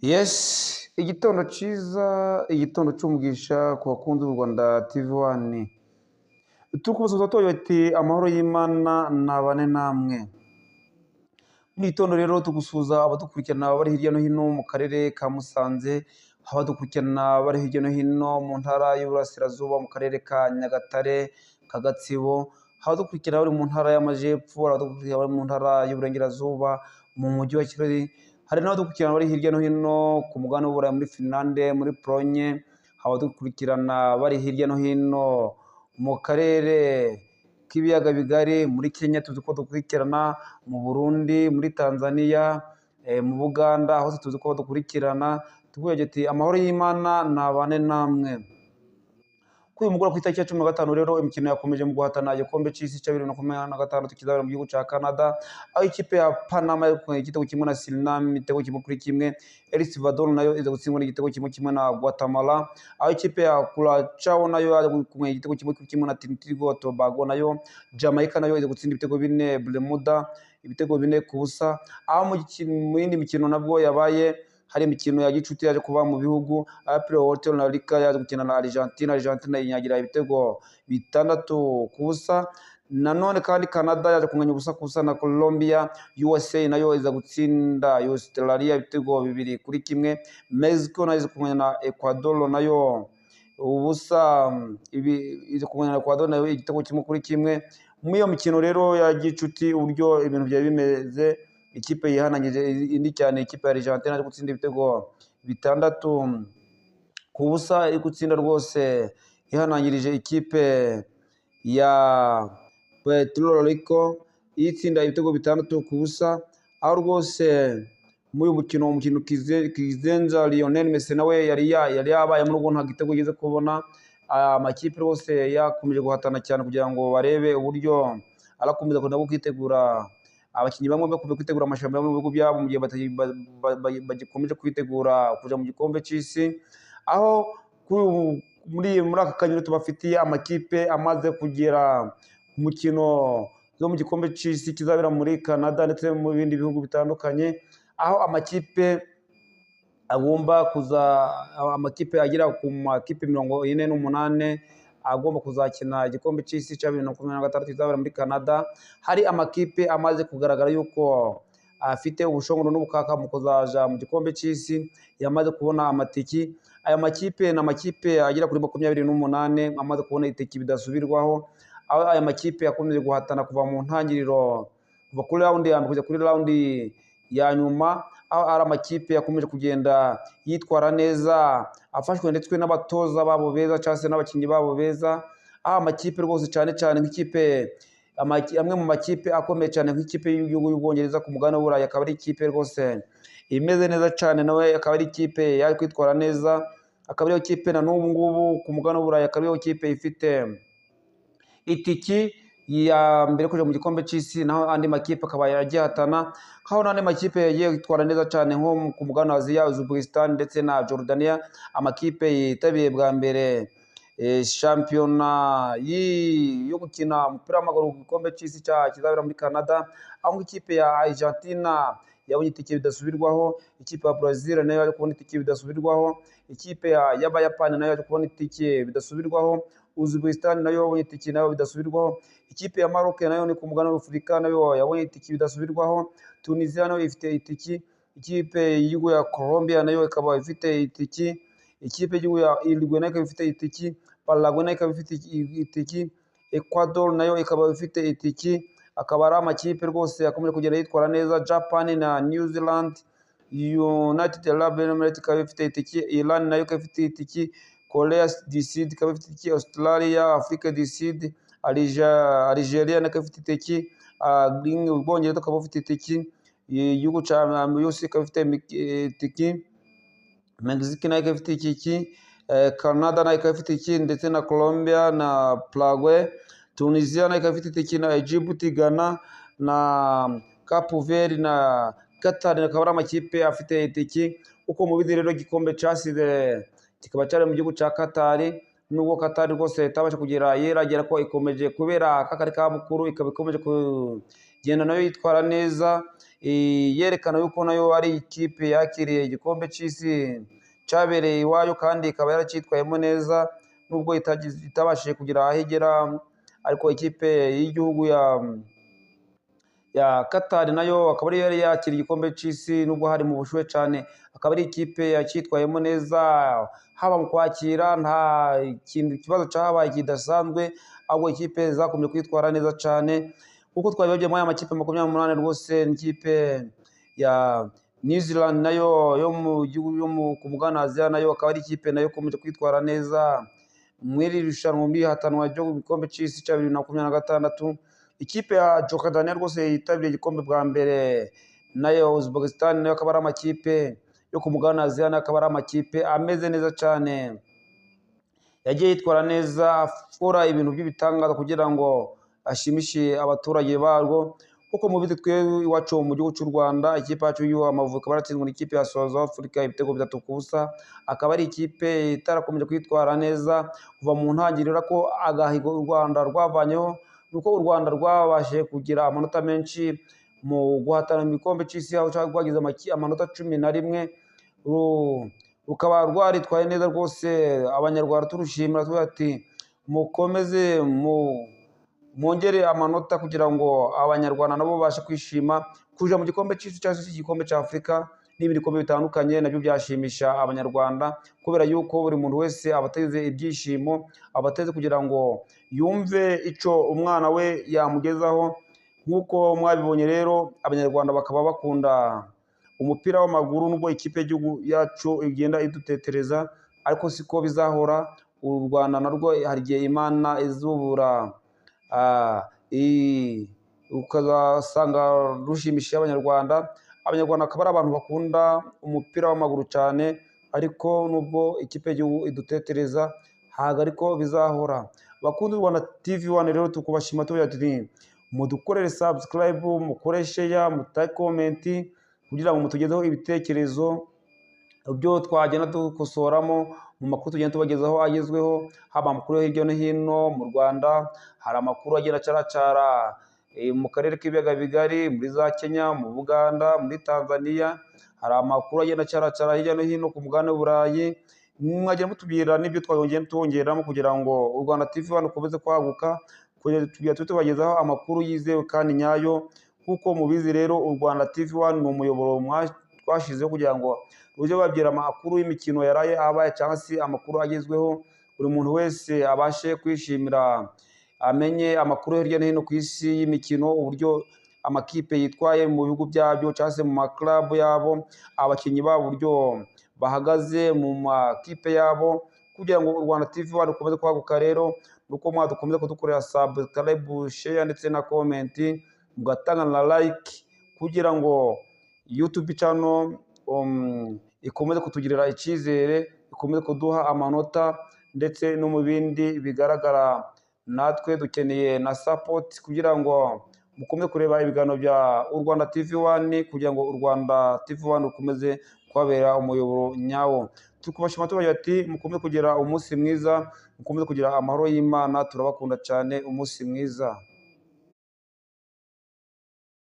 Yes, igitondo cyiza, igitondo cy'umugisha ku bakunzi b'u Rwanda TV One. Turi kubasuhuza ati amahoro y'Imana nabane namwe. Mu gitondo rero tugusuhuza abadukurikirana bari hirya no hino mu karere ka Musanze, abadukurikirana bari hirya no hino mu ntara y'Iburasirazuba mu karere ka Nyagatare, ka Gatsibo, abadukurikirana bari mu ntara y'Amajyepfo, abadukurikirana bari mu ntara y'Uburengerazuba, mu mujyi wa Kigali, hari n'abadukurikirana bari hirya no hino ku mugabane w'Uburayi muri Finlande, muri Polonye, abadukurikirana bari hirya no hino mu karere k'ibiyaga bigari, muri Kenya tuzi ko dukurikirana, mu Burundi, muri Tanzania, mu Buganda, hose tuzi ko badukurikirana. Tuvuge ati amahoro y'Imana nabane namwe. Kuri uyu mugoroba ku itariki ya 15 rero imikino yakomeje mu guhatana igikombe cy'isi cya 2026 kizabera mu gihugu cya Canada, aho ikipe ya Panama yegukanye igitego kimwe na Suriname igitego 1-1, El Salvador nayo iza gutsindwa n'igitego 1-1 na Guatemala, aho ikipe ya Curacao nayo yaje kunganya igitego 1-1 na Trinidad Tobago, nayo Jamaica nayo iza gutsinda ibitego 4 Bermuda ibitego 4-0, aho mu yindi mikino nabwo yabaye hari imikino ya gicuti yaje kuba mu bihugu, April Hotel na Rica yaje gukina na Argentina, Argentina inyagira ibitego 6-0. Nanone kandi Canada yaje kunganya 0-0 na Colombia, USA nayo iza gutsinda Australia ibitego 2-1, Mexico nayo iza kunganya na Ecuador nayo ubusa, ibi iza kunganya na Ecuador nayo igitego 1-1. Muri iyo mikino rero ya gicuti, uburyo ibintu byari bimeze, ikipe yihanangije indi cyane, ikipe ya Argentina yaje gutsinda ibitego 6-0, iri gutsinda rwose ihanangirije ikipe ya Puerto Rico, itsinda ibitego 6-0, aho rwose muri uyu mukino, umukino Kizenza Lionel Messi nawe yari yabaye muri ubwo nta gitego yigeze kubona. Amakipe rwose yakomeje guhatana cyane kugira ngo barebe uburyo arakomeza nabo kwitegura. Abakinnyi bamwe bakomeje kwitegura amashampiyona mu bihugu byabo mu gihe bagikomeje kwitegura kuja mu gikombe cy'isi, aho kuri ubu muri aka kanya tubafitiye amakipe amaze kugera ku mukino zo mu gikombe cy'isi kizabera muri Canada ndetse mu bindi bihugu bitandukanye, aho amakipe agomba kuza, amakipe agera ku makipe 48 agomba kuzakina igikombe cy'isi cya 2026 kizabera muri Canada. Hari amakipe amaze kugaragara yuko afite ubushongoro n'ubukaka mu kuzaja mu gikombe cy'isi, yamaze kubona amatiki. Aya makipe ni amakipe agera kuri 28 amaze kubona itiki bidasubirwaho, aho aya makipe yakomeje guhatana kuva mu ntangiriro, kuva kuri raundi ya mbere kugeza kuri raundi ya nyuma, aho ari amakipe yakomeje kugenda yitwara neza, afashwe ndetse n'abatoza babo beza cyangwa se n'abakinnyi babo beza, aho amakipe rwose cyane cyane nk'ikipe amwe mu makipe akomeye cyane nk'ikipe y'igihugu y'Ubwongereza ku mugabane w'Uburayi, akaba ari ikipe rwose imeze neza cyane, nawe akaba ari ikipe yaje kwitwara neza, akaba ariyo kipe na n'ubu ngubu ku mugabane w'Uburayi akaba ariyo kipe ifite itiki ya mbere kuja mu gikombe cy'isi, naho andi makipe akaba yagihatana, nkaho n'andi makipe yagiye kwitwara neza cyane nko ku mugabane wa Aziya, Uzbekistan ndetse na Jordania, amakipe yitabiriye bwa mbere shampiyona yo gukina umupira w'amaguru ku gikombe cy'isi kizabera muri Canada, aho ikipe ya Argentina yabonye itike bidasubirwaho, ikipe ya Brazil nayo yaje kubona itike bidasubirwaho, ikipe y'Abayapani nayo yaje kubona itike bidasubirwaho, Uzbekistan nayo yabonye itike nayo bidasubirwaho, ikipe ya Maroc nayo ni ku mugabane w'Afurika nayo yabonye itike bidasubirwaho, Tunisia nayo ifite itiki, ikipe y'igihugu ya Colombia nayo ikaba ifite itiki, ikipe y'igihugu ya Uruguay nayo ikaba ifite itiki, Paraguay nayo ikaba ifite itiki, Ecuador nayo ikaba ifite itiki, akaba ari amakipe rwose akomeje kugenda yitwara neza. Japan na New Zealand, United Arab Emirates ikaba ifite itiki, Iran nayo ikaba ifite itiki, Korea du Sud ikaba ifite itiki, Australia, Afrique du Sud, Algeria nayo ikaba ifite itiki, Ubwongereza bukaba bufite itiki, igihugu cya USA ikaba ifite itiki, Mexique nayo ikaba ifite itiki, Canada nayo ikaba ifite itiki, ndetse na Colombia na Paraguay, Tunisia nayo ikaba ifite itiki, na Egypt, Ghana na Cape Verde na Qatar akaba ari amakipe afite itiki. Uko mubizi rero, igikombe cyasize kikaba cyari mu gihugu cya Qatar, nubwo Qatar rwose itabasha kugera yeragera ko ikomeje kubera akakari ka bukuru, ikaba ikomeje kugenda nayo yitwara neza. yerekana yuko nayo ari ikipe yakiriye igikombe cy'isi cyabereye iwayo kandi ikaba yaracyitwayemo neza nubwo itabashije kugira aho igera. Ariko ikipe y'igihugu ya Qatar nayo akaba ariyo yari yakiriye igikombe cy'isi nubwo hari mu bushuhe cyane, akaba ari ikipe yacyitwayemo neza haba mu kwakira, nta kintu ikibazo cyahabaye kidasanzwe, ahubwo ikipe zakomeje kwitwara neza cyane. Kuko twabibabwiye muri aya makipe 28 rwose, n'ikipe ya New Zealand nayo yo mu gihugu yo ku mugabane wa Aziya nayo akaba ari ikipe nayo ikomeje kwitwara neza muri iri rushanwa, muri hatanwa ryo mu gikombe cy'isi cya 2026. Ikipe ya Jordania rwose yitabiriye igikombe bwa mbere, nayo Uzbekistan nayo akaba ari amakipe yo ku mugabane wa Aziya, nayo akaba ari amakipe ameze neza cyane, yagiye yitwara neza, akora ibintu by'ibitangaza kugira ngo ashimishe abaturage barwo. Kuko mubizi twe iwacu mu gihugu cy'u Rwanda, ikipe yacu y'Amavubi ikaba yaratsinzwe n'ikipe ya South Africa ibitego 3-0, akaba ari ikipe itarakomeje kwitwara neza kuva mu ntangiriro. Ko agahigo u Rwanda rwavanyeho nuko u Rwanda rwabashije kugira amanota menshi mu guhatana mu gikombe cy'isi, aho rwagize amanota 11, rukaba rwaritwaye neza rwose. Abanyarwanda turushimira tuvuga ati mukomeze mwongere amanota kugira ngo Abanyarwanda nabo babashe kwishima kuja mu gikombe cy'isi cyangwa se igikombe cya Afurika n'ibindi bikombe bitandukanye, nabyo byashimisha Abanyarwanda kubera yuko buri muntu wese aba ateze ibyishimo, aba ateze kugira ngo yumve icyo umwana we yamugezaho. Nk'uko mwabibonye rero, Abanyarwanda bakaba bakunda umupira w'amaguru, nubwo ikipe y'igihugu yacu igenda idutetereza, ariko siko bizahora. U Rwanda narwo hari igihe Imana izubura ukazasanga rushimishije Abanyarwanda. Abanyarwanda akaba ari abantu bakunda umupira w'amaguru cyane, ariko nubwo ikipe y'igihugu idutetereza ntabwo ariko bizahora. Bakunzi b'u Rwanda TV 1 rero tukubashima tugira tuti mudukorere subscribe, mukore share, mutake comment kugira ngo mutugezeho ibitekerezo byo twagenda dukosoramo mu makuru tugenda tubagezaho agezweho, haba amakuru yo hirya no hino mu Rwanda, hari amakuru agenda acaracara mu karere k'ibiyaga bigari, muri za Kenya, mu Buganda, muri Tanzania, hari amakuru agenda acaracara hirya no hino ku mugabane w'Uburayi. Mwagenda mutubwira n'ibyo twagenda twongeramo kugira ngo u Rwanda TV 1 rukomeze kwaguka, kugira tujye tubagezaho amakuru yizewe kandi nyayo. Nk'uko mubizi rero, u Rwanda TV 1 ni umuyoboro twashizeho kugira ngo ujye babwira amakuru y'imikino yaraye abaye cyangwa se amakuru agezweho, buri muntu wese abashe kwishimira, amenye amakuru hirya no hino ku isi y'imikino, uburyo amakipe yitwaye mu bihugu byabyo cyangwa se mu maklabu yabo, abakinnyi babo uburyo bahagaze mu makipe yabo, kugira ngo u Rwanda TV 1 rukomeze kwaguka. Rero nuko mwadukomeza kudukorera subscribe, share ndetse na comment, mugatanga na like kugira ngo YouTube channel ikomeze kutugirira icyizere, ikomeze kuduha amanota ndetse no mu bindi bigaragara. Natwe dukeneye na support kugira ngo mukomeze kureba ibiganiro bya u Rwanda TV 1, kugira ngo u Rwanda TV 1 rukomeze kubabera umuyoboro nyawo. Tukubashima tubagira ati mukomeze kugira umunsi mwiza, mukomeze kugira amahoro y'Imana, turabakunda cyane, umunsi mwiza.